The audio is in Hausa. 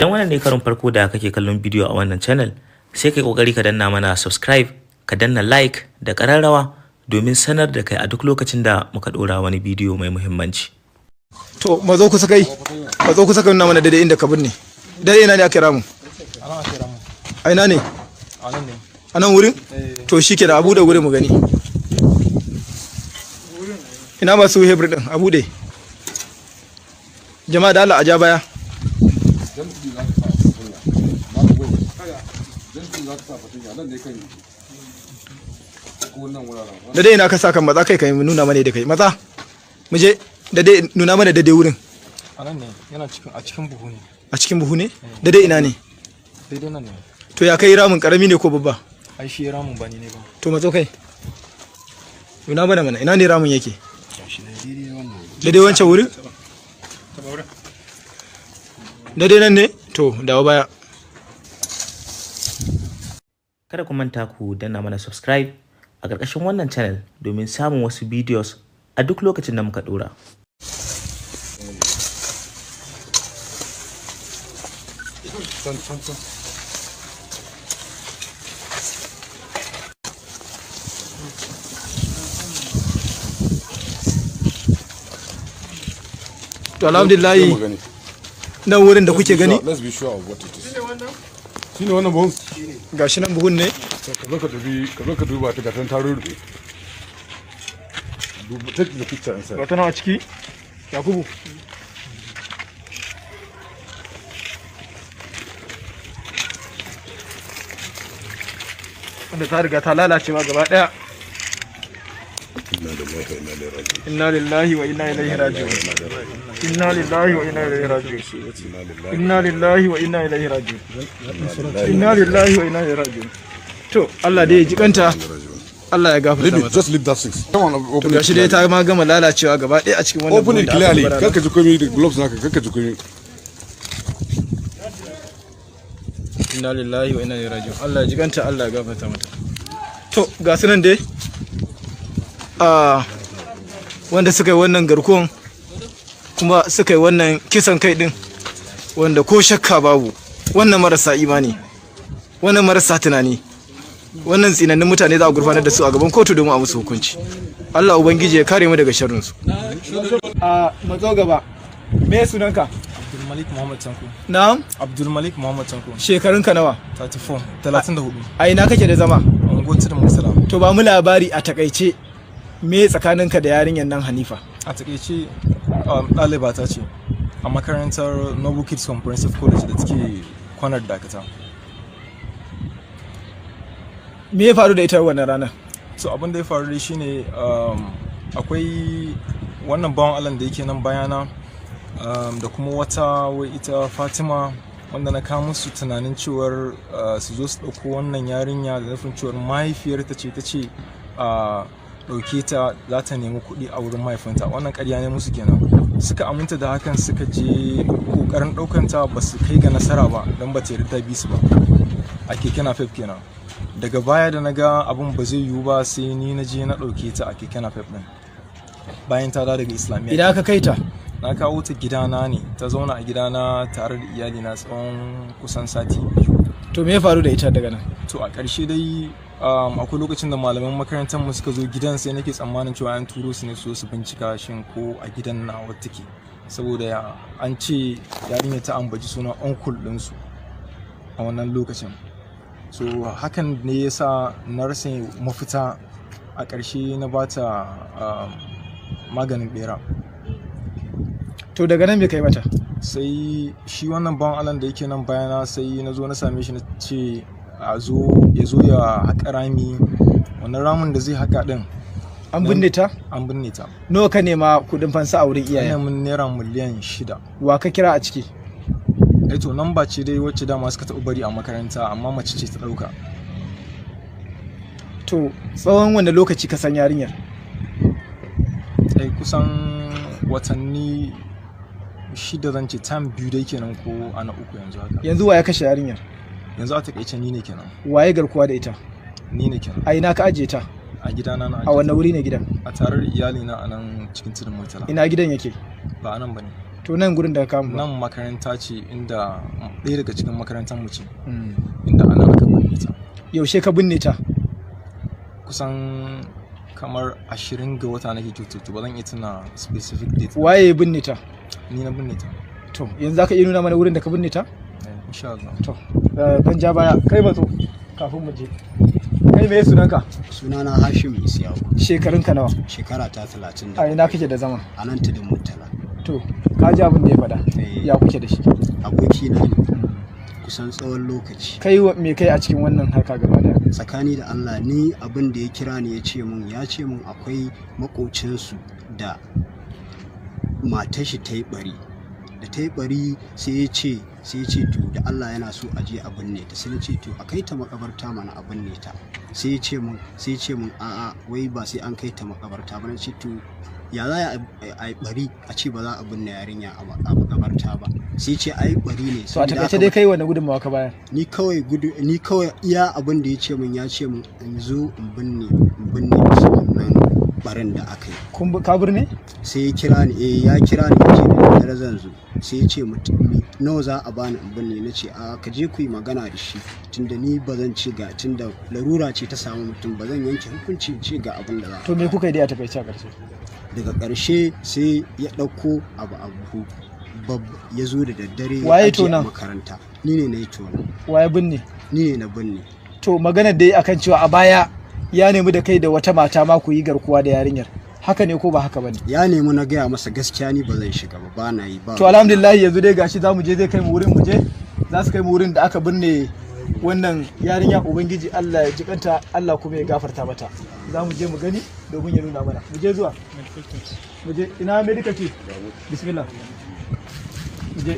Idan wannan ne karon farko da kake kallon bidiyo a wannan channel, sai kai kokari ka danna mana subscribe, ka danna like da ƙararrawa domin sanar da kai a duk lokacin da muka ɗora wani bidiyo mai muhimmanci. To, mazo kusa kai, mazo kusa ka nuna mana daidai inda ka binne. Daidai ina ne aka ramu? A ina ne? A nan wurin? To shi ke da abu da wurin mu gani. Ina masu hebur din a bude. Jama'a, da Allah a ja baya. Daidai ina ka sa kan? Matsa kai, kai nuna mana da kai. Matsa. Mu je, daidai nuna mana daidai wurin. A nan ne, yana cikin, a cikin buhu ne. A cikin buhu ne? Daidai ina ne? Daidai nan ne. To ya kai ramin, karami ne ko babba? Ai shi ramin ba ni ne ba. To matso kai. Nuna mana mana ina ne ramin yake? Daidai wancan wurin? Daidai nan ne? To dawo baya. Kada ku manta ku danna mana subscribe a ƙarƙashin wannan channel domin samun wasu videos a duk lokacin da muka ɗora. To alhamdulillah, nan wurin da kuke gani. Let's be sure of what it is. Shine wannan buhun? Gashi nan, buhun ne. Ka zo ka dubi, ka zo ka duba ta, gatan ta rurrufe. Duba, take the picture inside. Ga ta nan a ciki. Yakubu. Wanda ta riga ta lalace ma gaba daya. Inna lillahi wa inna ilaihi raji'un. Inna lillahi wa inna ilaihi raji'un. Inna lillahi wa inna ilaihi raji'un. Inna lillahi wa inna ilaihi raji'un. To Allah dai ya ji kanta. Allah ya gafarta Leave it, mata. just leave that six. Come on, open To it. gashi dai ta ma gama lalacewa gaba ɗaya a cikin wannan Open it buhun da aka clearly. zubar a nan. Kar ka ji komai da gloves naka, kar ka ji komai. Inna lillahi wa inna ilaihi raji'un. Allah ya ji kanta, Allah ya gafarta mata. To ga su nan dai a wanda suka yi wannan garkuwan kuma suka yi wannan kisan kai din, wanda ko shakka babu wannan marasa imani, wannan marasa tunani, wannan tsinannun mutane za a gurfanar da su a gaban kotu domin a musu hukunci. Allah ubangiji ya kare mu daga sharrinsu. A matso gaba. Me sunanka? Abdulmalik Muhammad Tanko. Na'am? Abdulmalik Muhammad Tanko. Shekarunka nawa? 34, 34. A ina kake da zama? Unguwar Tudun Murtala. To ba mu labari a takaice, me tsakaninka da yarinyar nan Hanifa? A takaice, ɗaliba ta ce a makarantar Noble Kids Comprehensive College da take kwanar Dakata. Me ya faru da ita wannan ranar? So abin da ya faru dai shine, akwai wannan bawan Allah da yake nan bayana, da kuma wata wai ita Fatima, wanda na kawo musu tunanin cewar su zo su ɗauko wannan yarinya da nufin cewar mahaifiyarta ce ta ce a ɗauke ta, za ta nemi kuɗi a wurin mahaifinta. Wannan ƙarya ne musu kenan. Suka aminta da hakan, suka je ƙoƙarin ɗaukanta, ba su kai ga nasara ba don ba ta yarda ta bi su ba a keke napep kenan. Daga baya da na ga abin ba zai yiwu ba, sai ni na je na ɗauke ta a keke napep ɗin bayan ta dawo daga Islamiyya. Idan aka kai ta? Na kawo ta gidana ne, ta zauna a gidana tare da iyalina tsawon kusan sati 2. To me ya faru da ita daga nan? To a ƙarshe dai, akwai lokacin da malaman makarantar mu suka zo gidan, sai nake tsammanin cewa an turo su ne su zo su bincika shin ko a gidan nawa take, saboda an ce yarinya ta ambaci sunan uncle ɗinsu a wannan lokacin. So hakan ne ya sa na rasa mafita, a ƙarshe na bata maganin bera. To daga nan me kai mata? Sai shi wannan bawan Allah da yake nan bayana, sai na zo na same shi, na ce a zo, ya zo ya haƙa rami. Wannan ramin da zai haƙa ɗin. An binne ta? An binne ta. Nawa ka nema kudin fansa a wurin iyayen? Ina mun naira miliyan 6. Wa ka kira a ciki? Eh to, namba ce dai wacce dama suka taɓa bari a makaranta, amma mace ce ta ɗauka. To tsawon wanda lokaci ka san yarinyar? Eh, kusan watanni 6 zan ce, tam 2 dai kenan ko ana 3 yanzu haka. Yanzu wa ya kashe yarinyar? Yanzu a takaice ni ne kenan. Waye garkuwa da ita? Ni ne kenan. A ina ka ajiye ta? A gidana na. A wanne wuri ne gidan? A tare da iyalina a nan cikin Tudun Murtala. Ina gidan yake? Ba a nan bane. To nan gurin da ka kama? Nan makaranta ce, inda ɗaya daga cikin makarantar mu ce, inda ana aka binne ta. Yaushe ka binne ta? Kusan kamar 20 ga wata nake kyautatu, ba zan iya tuna specific date. Waye ya binne ta? Ni na binne ta. To yanzu zaka iya nuna mana wurin da ka binne ta? Insha Allah. To dan ja baya kai, matso kafin mu je. Kai, me sunanka? Sunana Hashim Isiyaku. Shekarunka nawa? Shekara ta 30. A ina kake da zama? A nan Tudun Murtala. To ka ji abin da ya faɗa. Ya kuke da shi? Abokina ne kusan tsawon lokaci. Kai me kai a cikin wannan harka gaba daya? Tsakani da Allah, ni abin da ya kira ni ya ce mun akwai makocinsu da matar shi ta yi bari, da ta yi bari sai ya ce to da Allah yana so a je a binne ta. Sai na ce to a kai ta makabarta mana a binne ta. Sai ya ce mun a'a, wai ba sai an kai ta makabarta ba. Na ce to ya za a yi bari a ce ba za a binne yarinya a makabarta ba? Sai ce ai bari ne. To a takaice dai, kai wani gudunmawa ka bayar? Ni kawai iya abin da ya ce mun in zo in binne musu wannan barin da aka yi. Kun ka birne? Sai ya kira ni, eh, ya kira ni, ya ce da daddare zan zo. Sai ya ce nawa za a bani in binne? Na ce a ka je ku yi magana da shi, tunda ni ba zan ci ga, tunda larura ce ta samu mutum, ba zan yanke hukunci ce ga abin da za a To me kuka yi dai a takaice a ƙarshe? Daga ƙarshe sai ya ɗauko abu a buhu ya zo da daddare ya Waye ajiye a tonan? makaranta. Ni ne na yi tonan. Waye binne? Ni ne na binne. To maganar dai akan cewa a baya ya nemi da kai da wata mata ma ku yi garkuwa da yarinyar, haka ne ko ba haka bane? Ya nemi. Na gaya masa gaskiya ni ba zan shiga ba, ba na yi ba. To alhamdulillah, yanzu dai gashi za mu je, zai kai mu wurin, mu je, za su kai mu wurin da aka binne wannan yarinya. Ubangiji Allah ya jikanta, Allah kuma ya gafarta mata. Za mu je mu gani domin ya nuna mana. Mu je zuwa, mu je. Ina medical team? Bismillah, mu je.